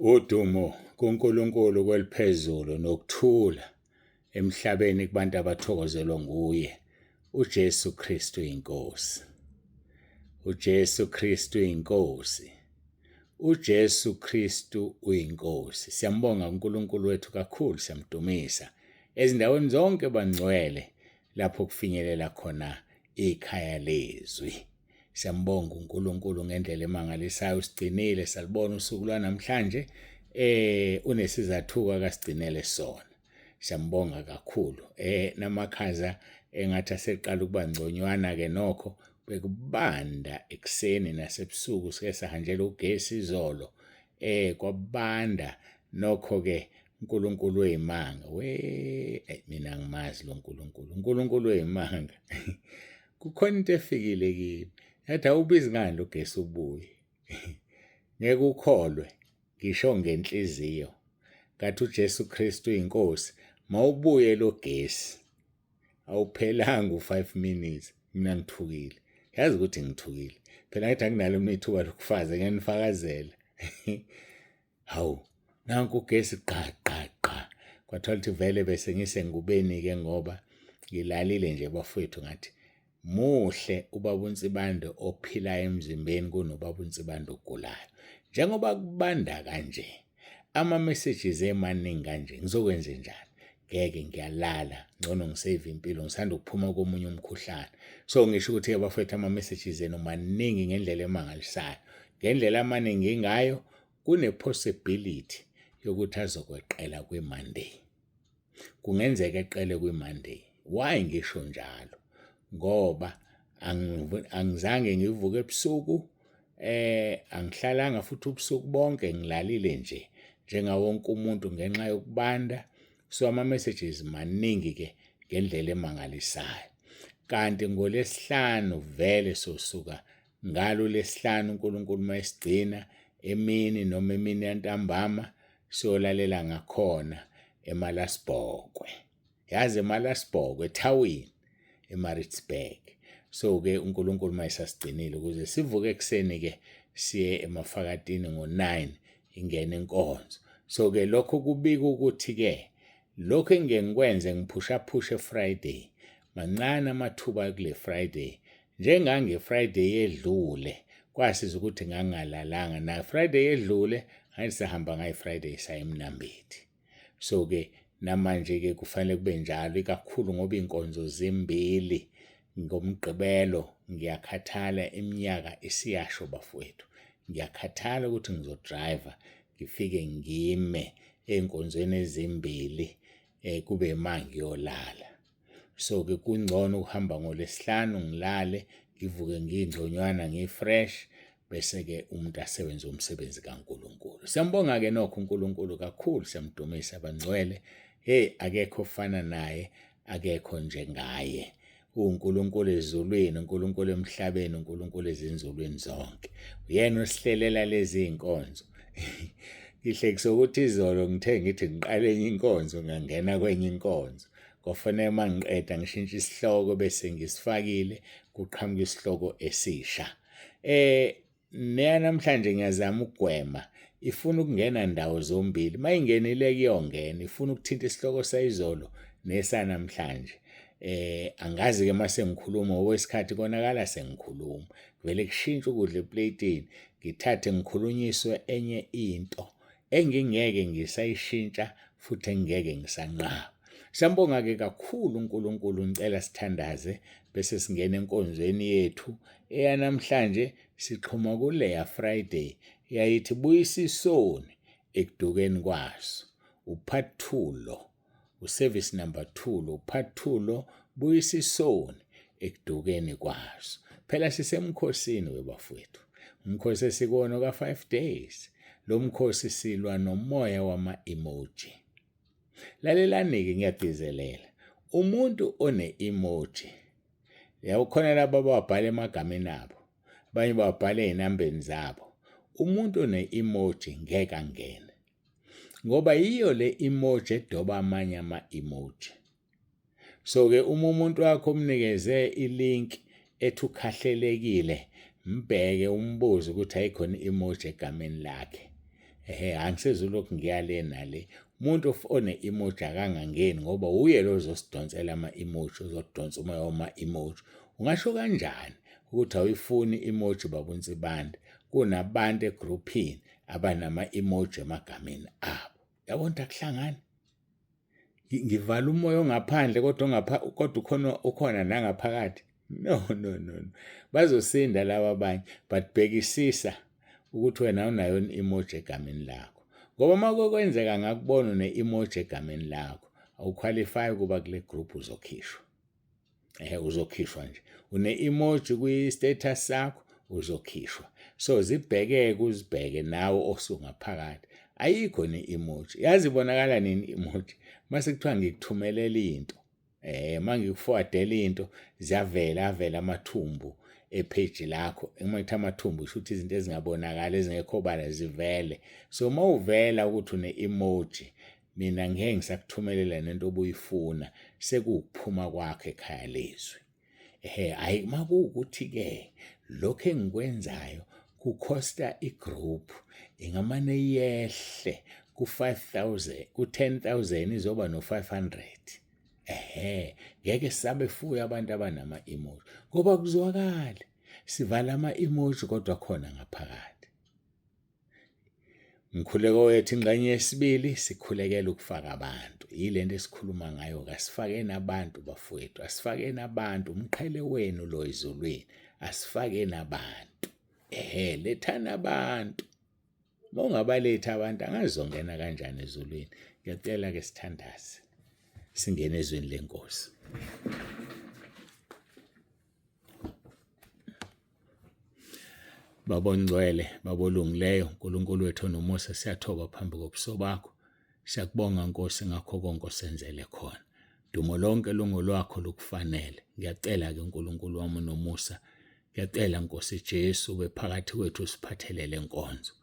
Udumo kuNkulunkulu kweliphezulu nokuthula emhlabeni kubantu abathokozelwa nguye uJesu Kristu inkosi. UJesu Kristu inkosi. UJesu Kristu uyinkosi. Siyambonga uNkulunkulu wethu kakhulu, siyamdumisa. Ezindaweni zonke bangcwele lapho kufinyelela khona ikhaya lezwi. Siyambonga uNkulunkulu ngendlela emangalisayo usigcinile salibona usuku lwanamhlanje unesizathuka akasigcinele sona. Siyambonga kakhulu. Namakhaza engathi aseqala ukuba ngconywana ke nokho bekubanda ekuseni nasebusuku sike sahanjelwa ugesi izolo kwabanda nokho ke uNkulunkulu weyimanga we mina ngimazi lo Nkulunkulu uNkulunkulu weyimanga Kukhona into efikile kimi. Yathi awubizi ngani lo gesi ubuye. Ngeke ukholwe ngisho ngenhliziyo. Ngathi uJesu Kristu uyinkosi, mawubuye lo gesi. Awuphelanga u-5 minutes mina ngithukile. Yazi ukuthi ngithukile. Phela ngithi anginalo mina ithuba lokufaza ngiyanifakazela. Hawu, nanku ugesi gqa gqa gqa. Kwathola ukuthi vele bese ngisengubeni-ke ngoba ngilalile nje bafowethu ngathi muhle ubaba uNsibande ophilayo emzimbeni kunobaba uNsibande ogulayo. Njengoba kubanda kanje, ama-messages emaningi kanje ngizokwenze njani? Ngeke ngiyalala, ngcono ngisave impilo ngisanda ukuphuma komunye umkhuhlane. So ngisho ukuthi-ke bafowethu ama-messages enu maningi ngendlela emangalisayo. Ngendlela amaningi ngayo Kune-possibility yokuthi azokweqela kwi-Monday. Kungenzeka eqele kwi-Monday. Why ngisho njalo? Ngoba angizange ngivuke ebusuku angihlalanga futhi ubusuku bonke ngilalile nje njengawo wonke umuntu ngenxa yokubanda. So ama-messages maningi ke ngendlela emangalisayo. Kanti ngoLwesihlanu vele sosuka Ngalo Lesihlanu uNkulunkulu uma esigcina emini noma emini yantambama siyolalela ngakhona eMalasibhokwe. Yazi eMalasibhokwe ethawini eMaritzburg. So-ke uNkulunkulu uma esasigcinile ukuze sivuke ekuseni-ke siye emafakatini ngo-9 ingene inkonzo. So-ke lokho kubika ukuthi-ke lokhu engike ngikwenze ngiphushaphushhe Friday mancane amathuba kule Friday Njengange Friday edlule kwasiza ukuthi ngangalalanga na Friday edlule ngathi sahamba ngayi Friday saya eMnambithi. So ke namanje ke kufanele kube njalo ikakhulu ngoba inkonzo zimbili ngomgqibelo ngiyakhathala iminyaka isiyasho bafowethu. Ngiyakhathala ukuthi ngizodriver ngifike ngime ey'nkonzweni ezimbili kube ma ngiyolala. So ke kungcono ukuhamba ngoLwesihlanu ngilale ngivuke ngingconywana ngi-fresh bese-ke umuntu asebenze umsebenzi kaNkulunkulu. Siyambonga-ke nokho uNkulunkulu kakhulu, siyamdumisa abangcwele. Hey, akekho ofana naye, akekho njengaye. UNkulunkulu ezulwini, uNkulunkulu emhlabeni, uNkulunkulu ezinzulwini zonke. Uyena osihlelela lezi zinkonzo. Ngihlekisa ukuthi izolo ngithe ngithi ngiqale enye inkonzo ngangena kwenye inkonzo. Kwafanele uma ngiqeda ngishintshe isihloko bese ngisifakile kuqhamuka isihloko esisha. Neya namhlanje ngiyazama ukugwema ifuna ukungena ndawo zombili. Uma ingenile kuyongena ifuna ukuthinta isihloko sayizolo nesanamhlanje. Angazi ke mase ngikhuluma ngokwesikhathi konakala sengikhuluma. Kuvele kushintshe ukudla eplaytini ngithathe ngikhulunyiswe enye into engingeke ngisayishintsha futhi engingeke ngisanqaba. Siyambonga-ke kakhulu uNkulunkulu, ngicela sithandaze bese singena enkonzweni yethu eyanamhlanje sixhuma kuleya Friday yayithi buyisa isoni ekudukeni kwaso. Upart 2 lo. Uservice number 2 lo, part 2 lo, buyisa isoni ekudukeni kwaso. Phela sisemkhosini webafowethu. Umkhosi esikuwona ka 5 days. Lo mkhosi silwa nomoya wama emoji. Lalelani-ke ngiyagcizelela. Umuntu one emoji yabo khona laba ababhala emagameni abo, abanye babhala ezinambeni zabo. Umuntu one emoji ngeke angene. Ngoba yiyo le emoji edoba amanye ama-emoji. So-ke uma umuntu wakho umnikeze i-link ethi ukhahlelekile, mbheke umbuze ukuthi ayikhona i-emoji egameni lakhe. Ehhe, angisezulokhu ngiya le nale. Umuntu one-emoji akangangeni ngoba uye lo ozosidonsela ama-emoji, ozodonsa umoya wama-emoji. Ungasho kanjani ukuthi awuyifuni i-emoji baba uNsibande, kunabantu egruphini abanama-emoji emagameni abo. Yabona ukuthi akuhlangani? Ngivala umoya ongaphandle kodwa ongapha kodwa ukhona ukhona nangaphakathi. No, no, no, no. Bazosinda laba abanye, but bhekisisa ukuthi wena awunayo i-emoji egameni lakho. Ngoba uma kwenzeka ngakubona une-emoji egameni lakho, awukhwalifayi ukuba kule group, uzokhishwa. Uzokhishwa nje. Une-emoji kwi-status sakho, uzokhishwa. So zibheke-ke, uzibheke nawe osungaphakathi. Ayikho ne-emoji. Yazi ibonakala nini i-emoji? Mase kuthiwa ngikuthumelela into. Uma ngikuforwardela into, ziyavela avela amathumbu epheji lakho. Uma ngithi amathumbu kusho ukuthi izinto ezingabonakali ezingekho obala zivele. So uma uvela ukuthi une-emoji, mina ngeke ngisakuthumelela nento obuyifuna, sekuwukuphuma kwakho ekhaya lezwi. Ehhe, hhayi makuwukuthi-ke lokhu engikwenzayo kukhosta i-group ingamane yehle ku-5000 ku-10,000 izoba no-500. Ehhe, ngeke sisabe fuya abantu abanama-emoji ngoba kuzwakali sivala ama-emoji kodwa khona ngaphakathi. Umkhuleko wethu ingxenye yesibili sikhulekela ukufaka abantu. Yile nto esikhuluma ngayo, kasifakeni abantu bafowethu, asifakeni abantu, umqhele wenu lo ezulwini, asifakeni abantu. Ehhe, lethani abantu. Uma ungabalethi abantu angazongena kanjani ezulwini. Ngiyacela-ke sithandaze, singene ezwini lenkosi. Baba ongcwele, Baba olungileyo, uNkulunkulu wethu onomusa, siyathoba phambi kobuso bakho. Siyakubonga Nkosi ngakho konke osenzele khona. Dumo lonke lungolwakho lukufanele. Ngiyacela-ke uNkulunkulu wami onomusa, ngiyacela Nkosi Jesu ube phakathi kwethu usiphathele le nkonzo.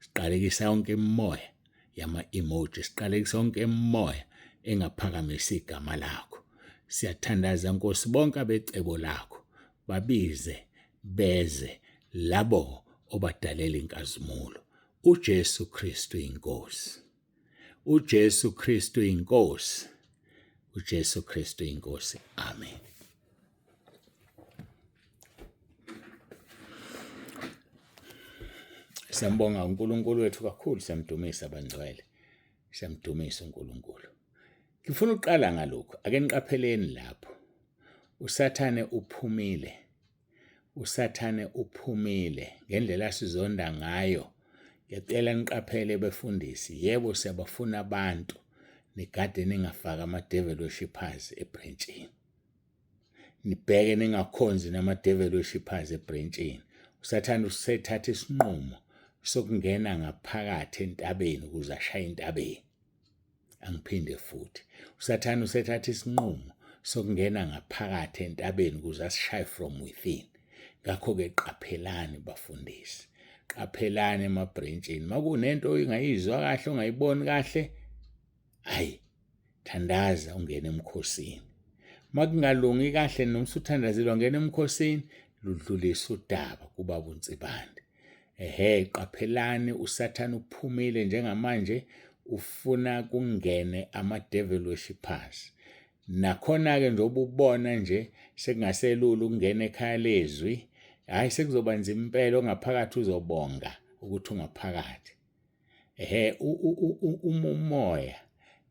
Siqalekisa yonke imimoya yama-emoji, siqalekisa yonke imimoya engaphakamisi igama lakho. Siyathandaza Nkosi bonke abecebo lakho babize beze labo obadalela inkazimulo. UJesu Kristu inkosi. UJesu Kristu inkosi. UJesu Kristu inkosi. Amen. Siyambonga uNkulunkulu wethu kakhulu, siyamdumisa bangcwele. Siyamdumisa uNkulunkulu. Ngifuna ukuqala ngalokhu, ake niqapheleni lapho. USathane uphumile. USathane uphumile ngendlela asizonda ngayo. Ngiyacela niqaphele befundisi. Yebo siyabafuna abantu. Nigade ningafaki ama-devil worshippers ebhrentshini. Nibheke ningakhonzi nama-devil worshippers ebhrentshini. USathane usethatha isinqumo sokungena ngaphakathi entabeni ukuze ashaye entabeni. Angiphinde futhi, uSathane usethatha isinqumo sokungena ngaphakathi entabeni ukuze asishaye from within. Ngakho-ke qaphelani bafundisi, qaphelani emabhrentshini. Uma kunento ongayizwa kahle, ongayiboni kahle, hhayi, thandaza ungene emkhosini. Uma kungalungi kahle noma usuthandazile wangena emkhosini, ludlulise udaba kubaba uNsibande. Ehhe, qaphelani uSathane uphumile njengamanje ufuna kungene ama-devil worshippers. Nakhona-ke njengoba ubona nje sekungaselula ukungena ekhaya lezwi, hhayi sekuzoba nzima impela ongaphakathi uzobonga ukuthi ungaphakathi. Ehhe, uma umoya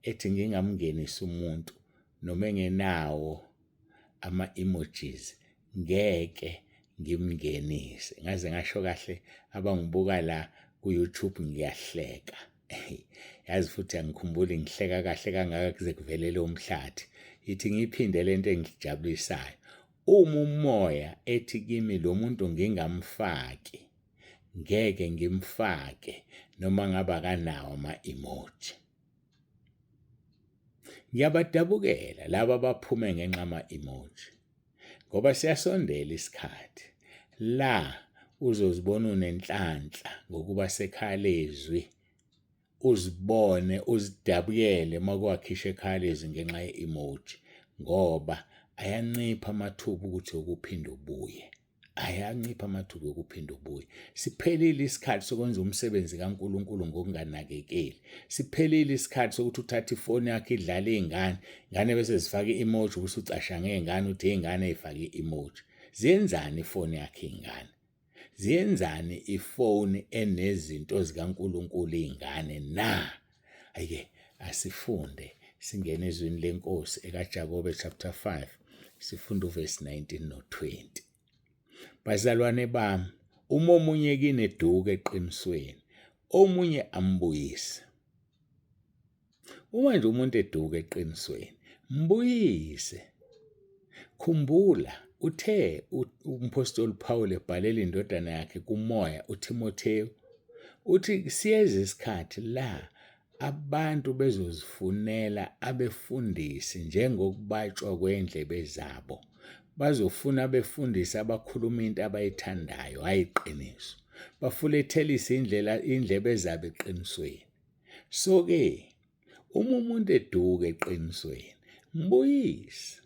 ethi ngingamngenisi umuntu noma engenawo ama-emojis ngeke ngimngenise. Ngaze ngasho kahle abangibuka la ku-YouTube ngiyahleka. Yazi futhi angikhumbuli ngihleka kahle kangaka kuze kuvelele umhlathi. Ithi ngiyiphinde lento engijabulisayo. Uma umoya ethi kimi lo muntu ngingamfaki, ngeke ngimfake noma ngabe akanawo ama-emoji. Ngiyabadabukela laba abaphume ngenxa ama-emoji ngoba siyasondela isikhathi la uzozibona unenhlanhla ngokuba sekhaya lezwi, uzibone uzidabukele uma kuwakhishwa ekhaya lezwi ngenxa ye-emoji ngoba ayancipha amathuba ukuthi ukuphinde ubuye. Ayancipha amathuba okuphinda ubuye. Siphelile isikhathi sokwenza umsebenzi kaNkulunkulu ngokunganakekeli. Siphelile isikhathi sokuthi uthathe ifoni yakho idlale iy'ngane, ingane bese zifaka i-emoji ubusucasha ngey'ngane uthi iy'ngane ey'fake i-emoji. Ziyenzani ifoni yakho iy'ngane? Ziyenzani ifoni enezinto zikaNkulunkulu iy'ngane na? Ayike asifunde singene ezwini lenkosi ekaJakobe chapter 5 sifunda uvesi 19 no-20. Bazalwane bami, uma omunye kini eduka eqinisweni, omunye ambuyise. Uma nje umuntu eduka eqinisweni, mbuyise. Khumbula, uthe umphostoli Paul ebhalela indodana yakhe kumoya uThimothewu, uthi siyeza isikhathi la abantu bezozifunela abefundisi njengokubatshwa kwendlebe zabo. Bazofuna abefundisi abakhuluma into abayithandayo, hhayi iqiniso. Bafulethelise indlela indlebe zabo eqinisweni. So-ke, uma umuntu eduka eqinisweni, mbuyise,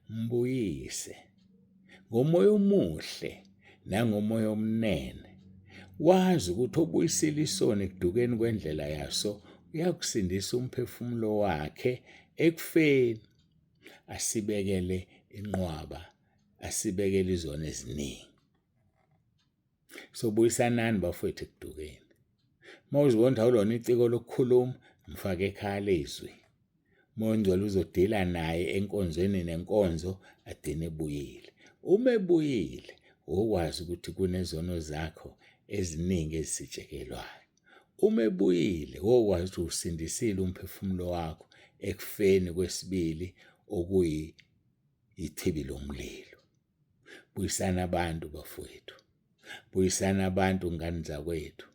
mbuyise ngomoya omuhle nangomoya omnene. Wazi ukuthi obuyisile isono ekudukeni kwendlela yaso uyakusindisa umphefumulo wakhe ekufeni, asibekele inqwaba, asibekele izono eziningi. So buyisanani bafowethu ekudukeni. Uma uzibona ukuthi awulona iciko lokukhuluma, mfake ekhaya lezwi. Moya oNgcwele uzodila naye enkonzweni nenkonzo agcine ebuyile. Uma ebuyile, wokwazi ukuthi kunezono zakho eziningi ezisitshekelwayo. Uma ebuyile, wokwazi ukuthi usindisile umphefumulo wakho ekufeni kwesibili okuyichibi lomlilo. Buyisana abantu bafowethu. Buyisana abantu ngane zakwethu.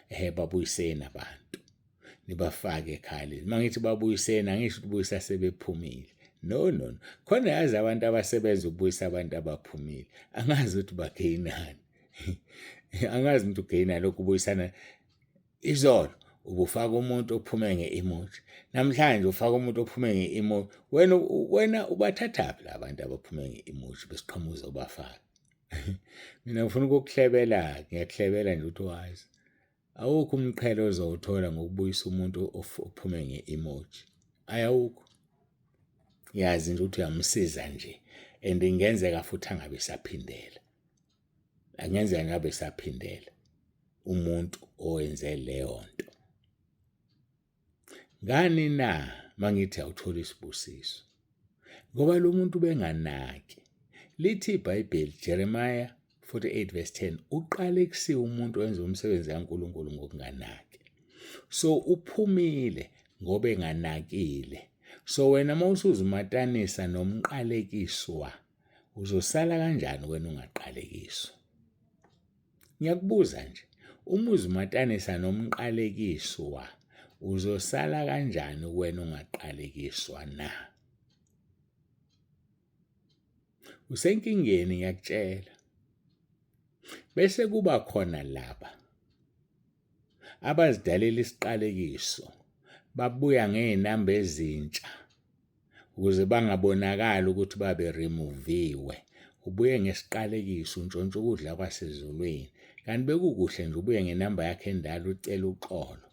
Ehhe babuyiseni abantu. Nibafake ekhaya leli. Uma ngithi babuyiseni angisho ukuthi buyisa sebephumile. No no no. Khona yazi abantu abasebenza ukubuyisa abantu abaphumile. Angazi ukuthi bageyinani. Angazi ukuthi ugeyina lokhu ubuyisana Izolo ubufaka umuntu ophume nge-emoji, namhlanje ufaka umuntu ophume nge-emoji. Wena wena ubathathaphi la bantu abaphume nge-emoji besiqhamuza ubafaka? Mina ngifuna ukukuhlebela, ngiyakuhlebela nje ukuthi wazi. Awukho umqhele ozowuthola ngokubuyisa umuntu ophume nge-emoji. Ayawukho. Yazi nje ukuthi uyamsiza nje and ingenzeka futhi angabe esaphindela. Angenzeka ngabe saphindela umuntu owenze leyo nto. Ngani na mangithi awutholi isibusiso? Ngoba lo muntu benganaki. Lithi iBhayibheli Jeremiah 48 verse 10 uqalekisiwe umuntu owenza umsebenzi kaNkulunkulu ngokunganaki. So uphumile ngoba enganakile. So wena mawusuzimatanisa nomqalekiswa Uzosala kanjani wena ungaqalekiswa? Ngiyakubuza nje, uma uzimatanisa nomqalekiswa, uzosala kanjani wena ungaqalekiswa na? Usenkingeni ngiyakutshela. Bese kuba khona laba abazidalela isiqalekiso babuya ngey'namba ezintsha ukuze bangabonakali ukuthi babe removiwe. Ubuye ngesiqalekiso untshontsha ukudla kwasezulwini. Kanti bekukuhle nje ubuye ngenamba yakhe endala ucele uxolo.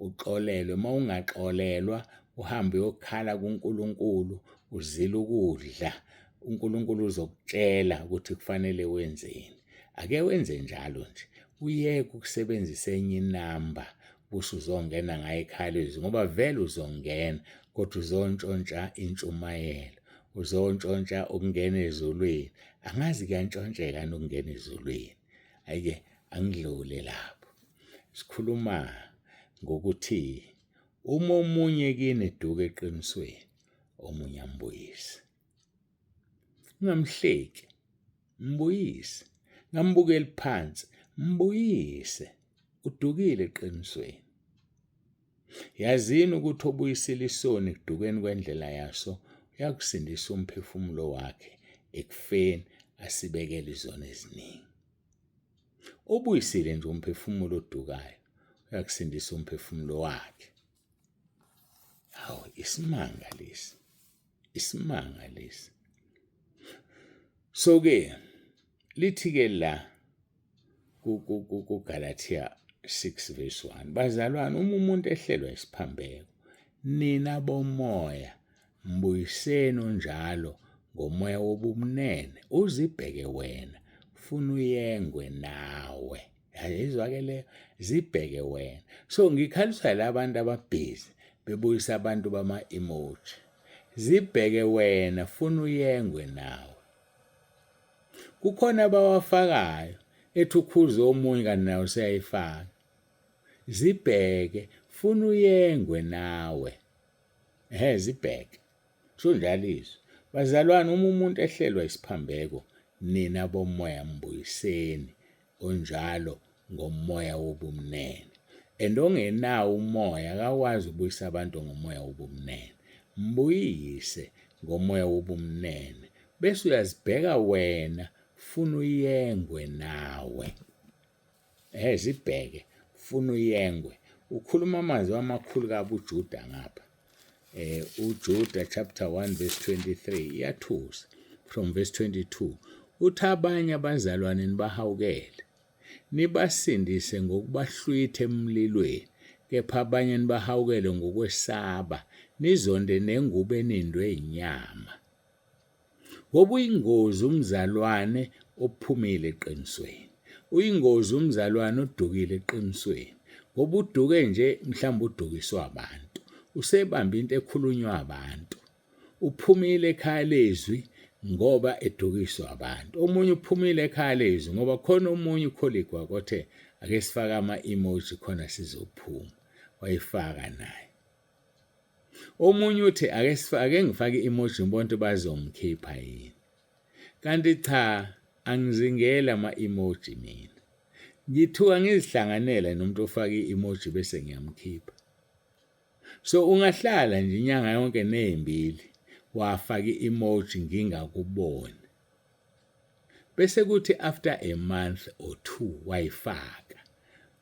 Uxolelwe. Uma ungaxolelwa uhambe uyokhala kuNkulunkulu uzile ukudla. uNkulunkulu uzokutshela ukuthi kufanele wenzeni. Ake wenze njalo nje. Uyeke ukusebenzisa enye inamba busuzongena ngayo ekhaya ngoba vele uzongena kodwa uzontshontsha intshumayelo uzontshontsha ukungena ezulwini angazi kuyantshontsheka yini ukungena ezulwini ayike angidlule lapho sikhuluma ngokuthi uma omunye kini eduka eqinisweni omunye ambuyise ungamhleki Mbuyise. Ngambukeli phansi. Mbuyise. Udukile eqinisweni. Yazini ukuthi obuyisile isoni ekudukeni kwendlela yaso uyakusindisa umphefumulo wakhe ekufeni asibekele izono eziningi. Obuyisile nje umphefumulo odukayo uyakusindisa umphefumulo wakhe. Hawu isimanga lesi. Isimanga lesi. So ke Lithi-ke la kuGalathiya 6 verse 1, bazalwane, uma umuntu ehlelwa isiphambeko, nina bomoya mbuyiseni onjalo ngomoya wobumnene, uzibheke wena funa uyengwe nawe. Yayizwa ke leyo, zibheke wena. So ngikhaliswa labantu ababhizi bebuyisa abantu bama-emoji. Zibheke wena funa uyengwe nawe. Kukhona abawafakayo ethi ukhuze omunye kanti nawe useyayifaka. Zibheke funa uyengwe nawe. Ehhe zibheke. Kusho njalo izwi. Bazalwane uma umuntu ehlelwa isiphambeko nina bomoya mbuyiseni onjalo ngomoya wobumnene. And ongenawo umoya akakwazi ukubuyisa abantu ngomoya wobumnene. Mbuyise ngomoya wobumnene bese uyazibheka wena funa uyengwe nawe. Ehhe zibheke funa uyengwe. Ukhuluma amazwi amakhulu kabi uJuda ngapha. UJuda chapter 1 verse 23 iyathusa from verse 22 uthi abanye abazalwane nibahawukele nibasindise ngokubahlwitha emlilweni kepha abanye nibahawukele ngokwesaba nizonde nengubo enindwe inyama. Ngoba uyingozi umzalwane ophumile eqinisweni. Uyingozi umzalwane odukile eqinisweni. Ngoba uduke nje mhlawumbe udukiswa abantu. Usebambe into ekhulunywa abantu. Uphumile ekhaya lezwi ngoba edukiswa abantu. Omunye uphumile ekhaya lezwi ngoba khona omunye ucolleague wakhe othe ake sifake ama-emoji khona sizophuma. Wayifaka naye. Omunye uthi ake sifake ngifake i-emoji ngibone ukuthi bazongikhipha yini. Kanti cha angizingeli ama-emoji mina. Ngithuka ngizihlanganela nomuntu ofake i-emoji bese ngiyamkhipha. So ungahlala nje inyanga yonke nezimbili wafaka i-emoji ngingakuboni. Bese kuthi after a month or two wayifaka.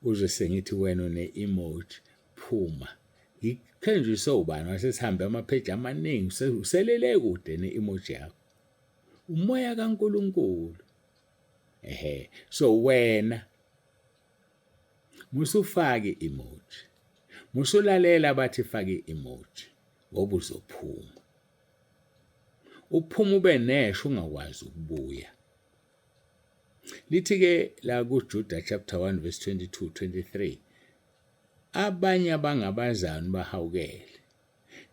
Uzwe sengithi wena une-emoji phuma. Ngikhenjiswe ubani wasesihambe amapheji amaningi uselele kude ne-emoji yakho. Umoya kaNkulunkulu. Ehhe. So wena musufake i-emoji. Musulalela abathi fake i-emoji ngoba uzophuma. Uphuma ube nesho ungakwazi ukubuya. Lithi-ke la kuJuda chapter 1 verse 22 23 Abanye abangabazani ubahawukele,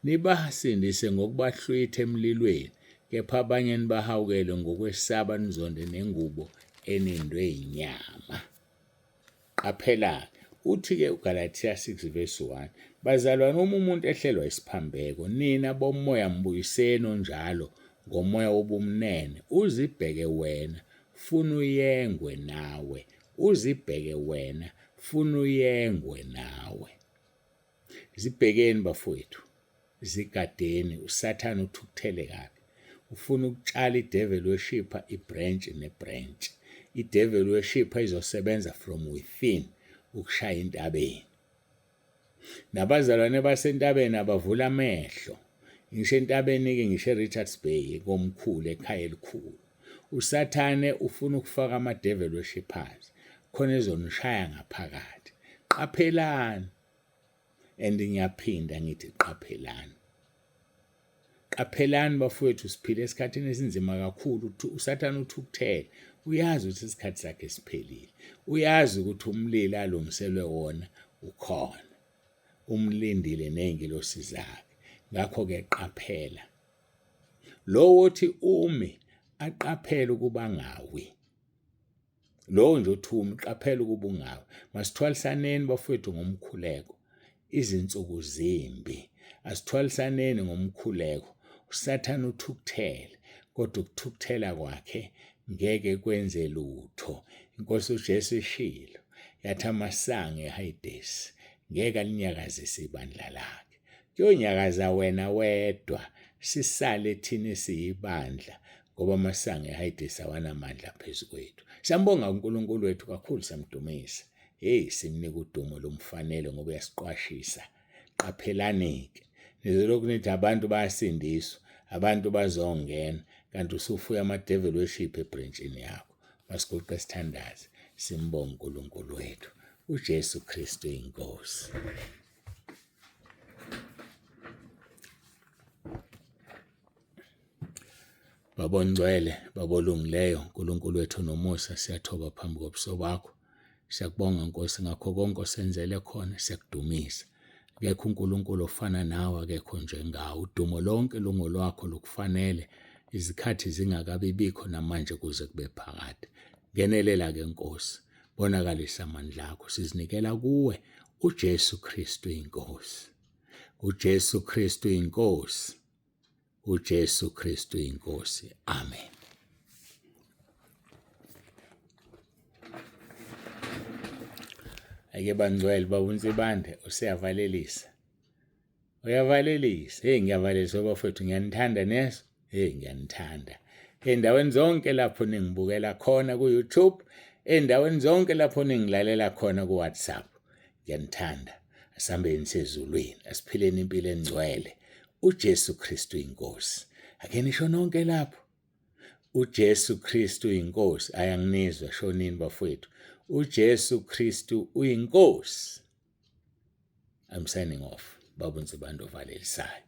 nibasindise ngokubahlwitha emlilweni, kepha abanye nibahawukele ngokwesaba nizonde nengubo enindwe yinyama. Qaphela-ke, uthi-ke uGalathiya 6 verse 1, Bazalwane, uma umuntu ehlelwa isiphambeko, nina bomoya mbuyiseni onjalo ngomoya wobumnene, uzibheke wena, funa uyengwe nawe, Uzibheke wena funa uyengwe nawe. Zibhekeni bafowethu, zigadeni uSathane uthukuthele kabi. Ufuna ukutshala i-devil worshipper i-branch ne-branch. I-devil worshipper izosebenza from within ukushaya intabeni. Nabazalwane basentabeni abavula amehlo. Ngisho entabeni-ke ngisho e-Richards Bay komkhulu ekhaya elikhulu. Usathane ufuna ukufaka ama-devil worshippers khona ezonishaya ngaphakathi. Qaphelani. And ngiyaphinda ngithi qaphelani. Qaphelani bafowethu siphila esikhathini esinzima kakhulu uSathane uthukuthele uyazi ukuthi isikhathi sakhe siphelile uyazi ukuthi umlilo alungiselwe wona ukhona umlindile nezingilosi zakhe ngakho-ke qaphela lowo othi umi aqaphele ukuba angawi. Lowo nje othuma qaphela ukuba ungawi. Masithwalisaneni bafowethu ngomkhuleko. Izinsuku zimbi. Asithwalisaneni ngomkhuleko. USathane uthukuthele, kodwa ukuthukuthela kwakhe ngeke kwenze lutho. Inkosi uJesu ishilo yathi amasango eHayidesi ngeke alinyakazise ibandla lakhe. Kuyonyakaza wena wedwa, sisale thina esiyibandla ngoba amasango eHayidesi awanamandla phezu kwethu. Siyambonga uNkulunkulu wethu kakhulu, siyamdumisa. Hey, simnika udumo lomfanele ngoba uyasiqwashisa. Qaphelani-ke, nizolokhu nithi abantu bayasindiswa, abantu bazongena, kanti usufuya ama-devil worship ebrentshini yakho. Masiguqe sithandaze, simbonge uNkulunkulu wethu, uJesu Kristu iNkosi. Baba ongcwele, Baba olungileyo, Nkulunkulu wethu nomusa, siyathoba phambi kobuso bakho. Siyakubonga Nkosi ngakho konke osenzele khona, siyakudumisa. Akekho uNkulunkulu ofana nawe, akekho njengawe. Udumo lonke lungolwakho lukufanele, izikhathi zingakabi bikho namanje kuze kube phakade. Ngenelela-ke Nkosi, bonakalisa amandla akho, sizinikela kuwe, uJesu Kristu iNkosi. uJesu Kristu iNkosi. uJesu Kristu iNkosi. Amen. Ake bangcwele baba uNsibande useyavalelisa. Uyavalelisa. Hey ngiyavalelisa bafowethu ngiyanithanda neso. Hey ngiyanithanda. Endaweni zonke lapho ningibukela khona ku YouTube, endaweni zonke lapho ningilalela khona ku WhatsApp. Ngiyanithanda. Asihambeni sezulwini, asiphileni impilo engcwele. uJesu Kristu inkosi. Ake nisho nonke lapho. uJesu Kristu inkosi. Ayanginizwa shonini bafowethu. uJesu Kristu uyinkosi. I'm signing off. Babu Nsibande ovalelisayo.